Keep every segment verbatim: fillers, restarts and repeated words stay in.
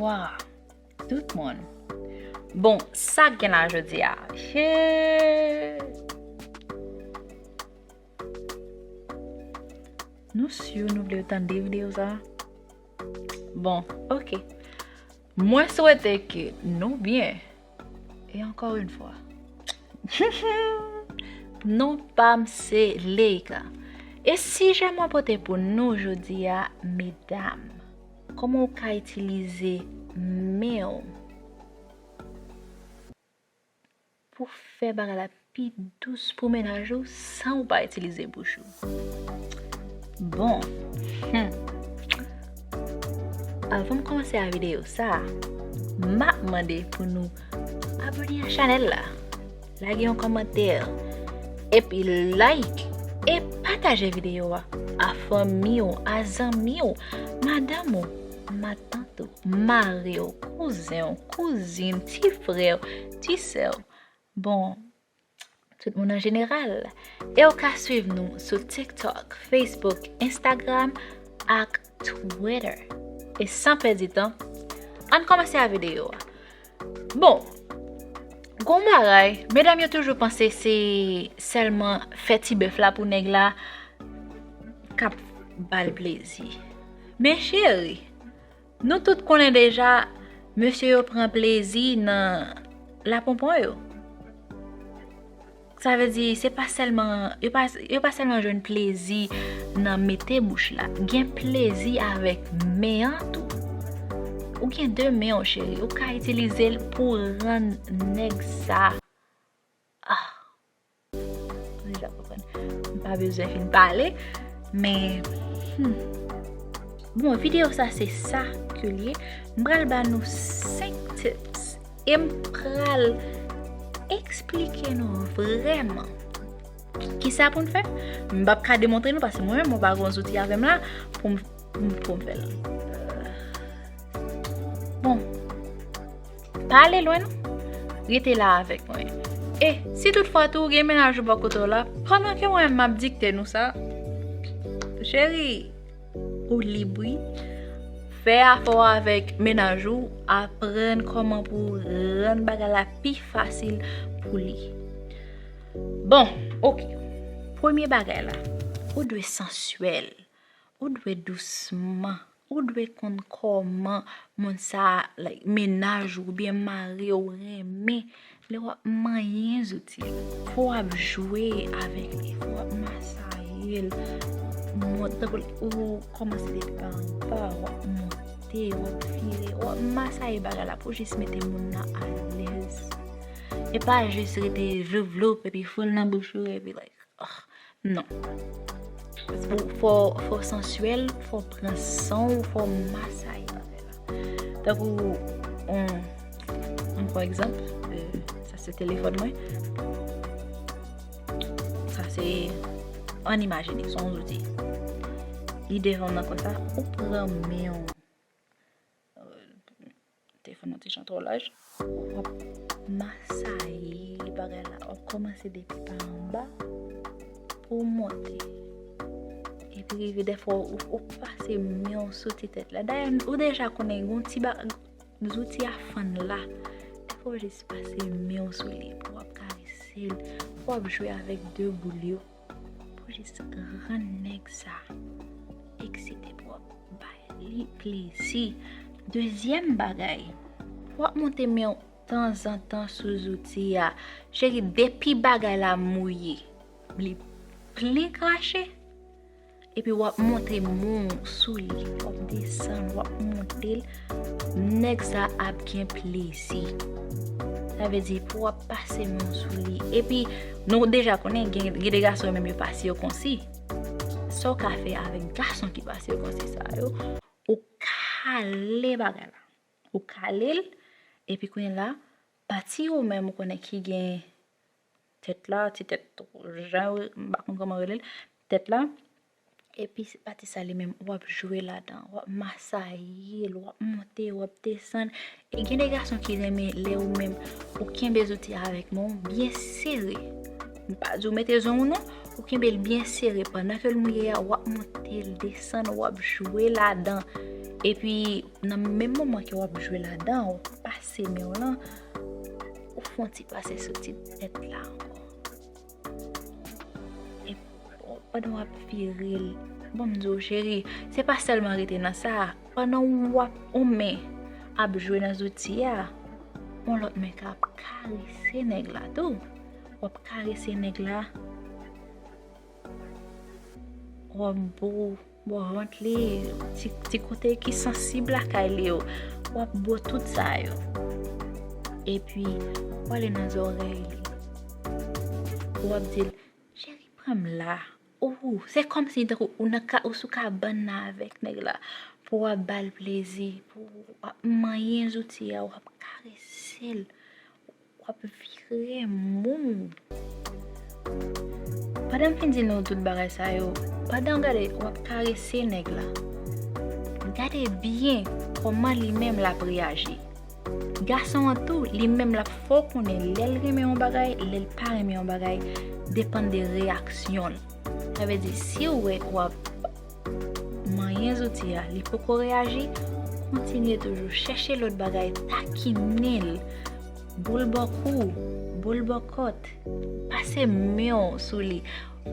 Wa, tout moun. Bon, sa k gen la jodi a. Shit. Nou si nou vle tande videyo sa? Bon, ok. Mwen swete ke nou byen. E ankò yon fwa, non pa m se Leika. E sijè mwen pote pou nou jodi a, medam, kòman w ka itilize men w pou fè bagay la pi dous pou mennaj ou san w pa itilize bouch ou? Bon, hmm. Avan m kòmanse a videyo sa, m ap mande pou nou abòne a chanèl la, lage yon kòmantè, epi like e pataje videyo a a fanmi w, a zanmi w, madanm ou, matant ou, mari w, kouzen w, kouzin, ti frè w, ti sè w. Bon, tout moun an jeneral. E w ka swiv nou sou TikTok, Facebook, Instagram ak Twitter. E san pèdi tan, ann kòmanse a videyo a. Bon, gon bagay, medam yo toujou panse se sèlman fè ti bèf la pou nèg la k ap ba l plezi. Men cheri, nou tout konnen deja, mesye yo pran plezi nan laponpon yo. Sa vle di, se pa sèlman, yo pa, yo pa sèlman jwenn plezi nan mete bouch la. Gen plezi avèk men an tou. Ou gen de men w, cheri. Ou ka itilize l pou rann nèg sa. Ah. Ou deja konprann. M pa bezwen fin pale, men, hmm. Bon, videyo sa se sa ke l ye. M pral ba nou senk tips. E m pral eksplike nou vrèman kisa pou n fè. M p ap ka demontre nou, paske mwen menm, mwen pa gen zouti avè m la pou m, pou m, pou m fè l. Bon, pa ale lwen non. Rete la avèk mwen. E si toutfwa tou ou gen mennaj ou bò kote w la, pandan ke mwen menm m ap dikte nou sa, cheri, ou lib wi. Fè afè w avèk mennaj ou, aprann kòman pou w rann bagay la pi fasil pou li. Bon, ok. Premye bagay la, ou dwe sansyèl. Ou dwe dousman. Ou dwe konn kòman moun sa, like, mennaj ou oubyen mari w renmen lè w ap manyen zouti l. Fò w ap jwe avèk li, fò w ap masaye l. Mont, tankou ou kòmanse depi pa anba, w ap monte, w ap vire, w ap masaye bagay la pou jis mete moun nan alèz. E pa jis rete vloup vloup epi foul nan bouch ou epi, like, ah, non. Fò, fò, fò sansyèl, fò pran san w, fò masaye bagay la. Tankou, on, on pran egzanp, euh, sa se telefòn mwen. Sa se, ann imajine, se yon zouti. Li devan w nan konsa, ou pran men w. Telefòn nan ti jan twò laj. W ap masaye bagay la. W ap kòmanse depi pa anba pou w monte. Epi rive dèfwa ou, ou pase men w sou ti tèt la. Dayè, ou deja konnen gon ti ba-, zouti a fann la. Dèfwa w jis pase men w sou li pou w ap karese l, pou w ap jwe avèk de boul yo. Pou jis rann nèg sa eksite, pou w ap bay li plezi. Dezyèm bagay, w ap monte men w tanzantan sou zouti a. Cheri, depi bagay la mouye, li plen krache, epi w ap monte men w sou li, w ap desann, w ap monte l, nèg sa ap gen plezi. Sa vle di pou w ap pase men w sou li. Epi, nou deja konnen, gen, gen de gason yo menm yo pa sikonsi. Sa w ka fè avèk gason ki pa sikonsi sa yo, ou kale bagay la. Ou kale l, epi kounye la, pati ou menm ou konnen ki gen tèt la, ti tèt jan, m pa konn kòman rele l, tèt la. Epi pati sa li menm, w ap jwe ladan, w ap masaye l, w ap monte, w ap desann. E gen de gason ki renmen lè ou menm, ou kenbe zouti a avèk men w byen sere. M pa di w mete zong ou non, ou kenbe l byen sere. Pandan ke l mouye a, w ap monte l, desann, w ap jwe ladan. Epi, nan menm moman ke w ap jwe ladan, w pase men w lan, ou fè yon ti pase sou ti tèt la ankò. E pandan w ap vire l, bon, m di w, cheri, se pa sèlman rete nan sa. Pandan w ap, yon men ap jwe nan zouti a, yon lòt men ka ap karese nèg la tou. W ap karese nèg la, w ap bo bò vant li, ti, ti kote ki sansib lakay li yo. W ap bo tout sa yo. Epi, w ale nan zòrèy li. W ap di l, cheri, pran m la. Ou, se kòmsi tankou ou nan ka, ou sou kabann nan avèk nèg la. Pou w ap ba l plezi, pou w ap manyen zouti a, w ap karese l. W ap vire mou. Pandan m fin di nou tout bagay sa yo, pandan w gade, w ap karese nèg la, gade byen kòman li menm l ap reyaji. Gason an tou, li menm l ap fè w konnen lè l renmen yon bagay, lè l pa renmen yon bagay, depann de reyaksyon l. Sa vle di, si w wè w ap manyen zouti a, li poko reyaji, kontinye toujou chèche lòt bagay, takinen l, bo l bò kou, bo l bò kòt, pase men w sou li,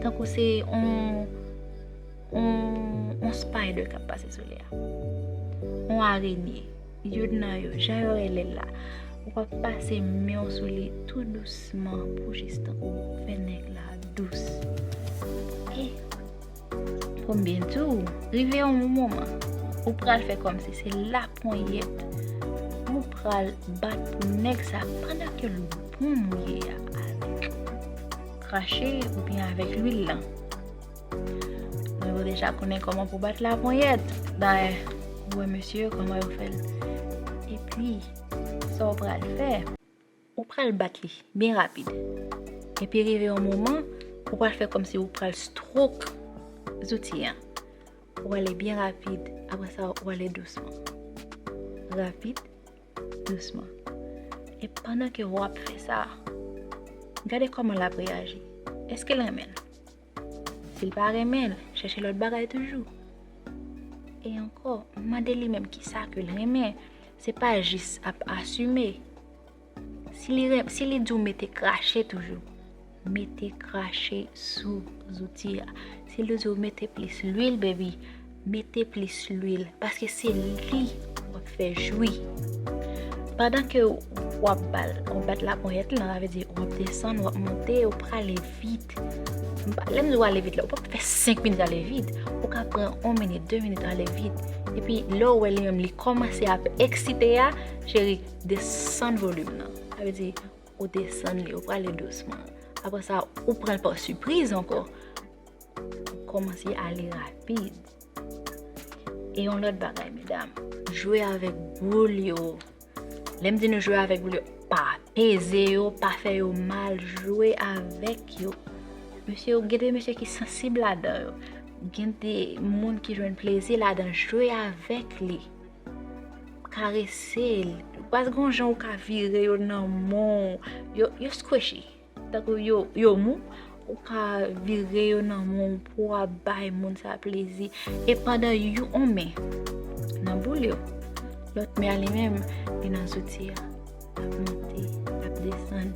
tankou se on, on, on spider k ap pase sou li a, on arenye, youn nan yo, jan yo rele l la, w ap pase men w sou li tou dousman pou jis tankou fè nèg la dous. E Pou m byen di w, rive yon moman, ou pral fè kòmsi se laponyèt ou pral bat pou nèg sa pandan ke l bon mouye a avèk krache oubyen avèk lwil lan. Nou deja konnen kòman pou bat laponyèt. Dayè, ou wè mesye yo kòman yo fè l. Epi, sa w pral fè? Ou pral bat li byen rapid. Epi rive yon moman, ou pral fè kòmsi ou pral stroke zouti an. Ou ale byen rapid, apre sa ou ale dousman. Rapid, dousman. E pandan ke w ap fè sa, gade kòman l ap reyaji. Èske l renmen l? Si l pa renmen l, chèche lòt bagay toujou. E ankò, mande li menm kisa ke l renmen. Se pa jis ap asime. Si li, si li di w mete krache toujou, mete krache sou zouti a. Si li di w mete plis lwil, baby, mete plis lwil. Paske se li w ap fè jwi. Pandan ke w ap ba l, w ap bat laponyèt lan, sa vle di w ap desann, w ap monte, ou prale vit. Lè m di w ale vit la, ou p ap fè senk minit ale vit. Ou ka pran yon minit, de minit ale vit. Epi lè w wè li menm li kòmanse ap eksite a, cheri, desann volim nan. Sa vle di, ou desann li, ou prale dousman. Apre sa, ou pran l pa sipriz ankò. Ou kòmanse ale rapid. E yon lòt bagay, medam, jwe avèk boul yo. Lè m di nou jwe avèk boul yo, pa peze yo, pa fè yo mal, jwe avèk yo. Mesye, gen de mesye ki sansib ladan yo. Gen de moun ki jwenn plezi ladan jwe avèk li. Karese l. Pas gon jan ou ka vire yo nan men w. Yo, yo squishy. Tankou yo, yo mou, ou ka vire yo nan men w pou w ap bay moun sa plezi. E pandan yon men nan boul yo, lòt men an li menm, li nan zouti a, l ap monte, l ap desann.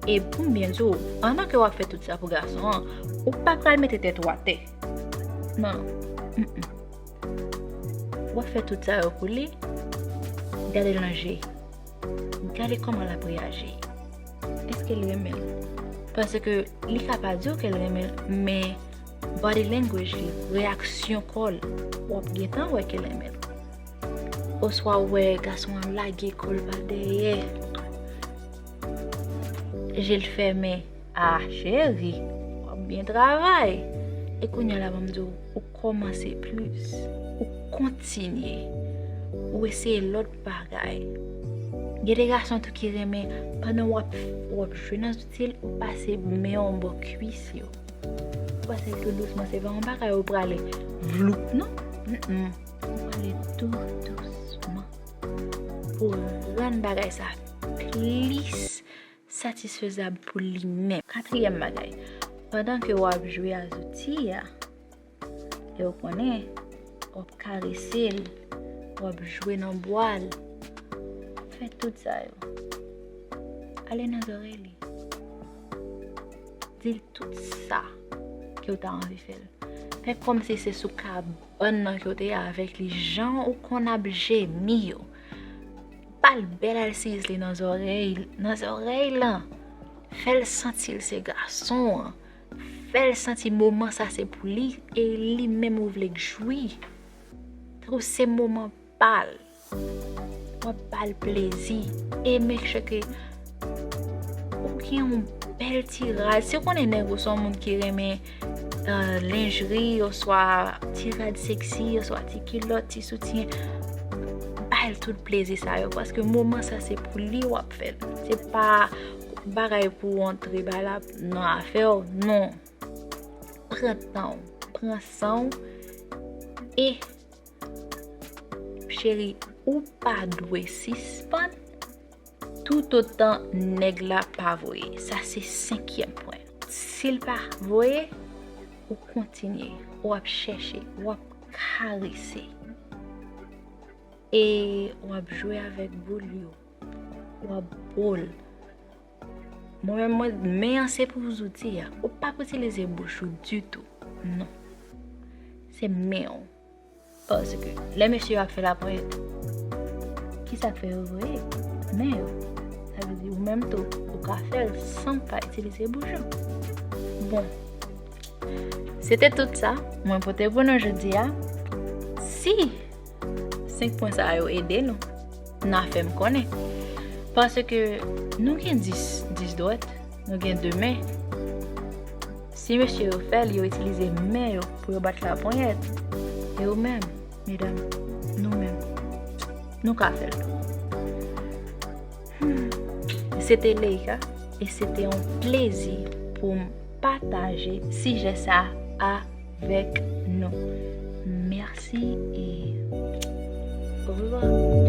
E pou m byen di w, pandan ke w ap fè tout sa pou gason an, ou pa pral mete tèt ou atè. Non. Mm-mm. W ap fè tout sa yo pou li. Gade l nan je. Gade kòman l ap reyaji. Èske l renmen l? Paske li ka pa di w ke l renmen l, men body language li, reyaksyon kò l, w ap gentan wè ke l renmen l. Oswa w wè gason an lage kò l pa dèyè. Je l fèmen. Ah, cheri, w ap byen travay. E kounye a la, ban m di w, ou kòmanse plis. Ou kontinye. Ou eseye lòt bagay. Gen de gason tou ki renmen, pandan w ap, w ap jwe nan zouti l, ou pase men w bò kwis yo. Ou pase l tou dousman, se pa yon bagay ou prale vloup, non. Mm-mm. Ou prale tou dousman. Pou rann bagay sa plis satisfezab pou li menm. Katriyèm bagay, pandan ke w ap jwe a zouti a, e w konnen, w ap karese l, w ap jwe nan bwa l. Fè tout sa yo. Ale nan zòrèy li. Di l tout sa ke w ta anvi fè l. Fè kòmsi se sou kabann nan ke w te ye avèk li, jan ou konn ap jemi yo. Ba l bèl alsiyis li nan zòrèy, nan zòrèy lan. Fè l santi l se gason an. Fè l santi moman sa se pou li e li menm ou vle k jwi. Tankou se moman pa l. W ap ba l plezi. E make sure ke ou gen yon bèl ti rad. Si w konnen nèg ou se yon moun ki renmen uh, lenjri, oswa ti rad seksi, oswa ti kilòt, ti soutyen, ba l tout plezi sa yo. Paske moman sa se pou li w ap fè l. Se pa bagay pou w antre ba l ap nan afè w, non. Pran tan w, pran san w. E cheri, ou pa dwe sispann toutotan nèg la pa voye. Sa se senkyèm pwen. Si l pa voye, ou kontinye, w ap chèche, w ap karese. E w ap jwe avèk boul yo. W ap bo l. Mwen menm, mwen, men an se pou zouti a. Ou p ap itilize bouch ou ditou. Non. Se men w. Paske lè mesye yo ap fè laponyèt, kisa k fè yo voye? Men yo. Sa vle di ou menm tou, ou ka fè l san w pa itilize bouch ou. Bon. Se te tout sa mwen pote pou nou jodi a. Si senk pwen sa yo ede nou, n a fè m konnen. Paske nou gen dis, dis dwèt, nou gen de men. Si mesye yo fè l, yo itilize men yo pou yo bat laponyèt. E ou menm, medam, nou menm, nou ka fè l tou. Hmm. Se te Leïka e se te yon plezi pou m pataje sijè sa avèk nou. Mèsi e orevwa.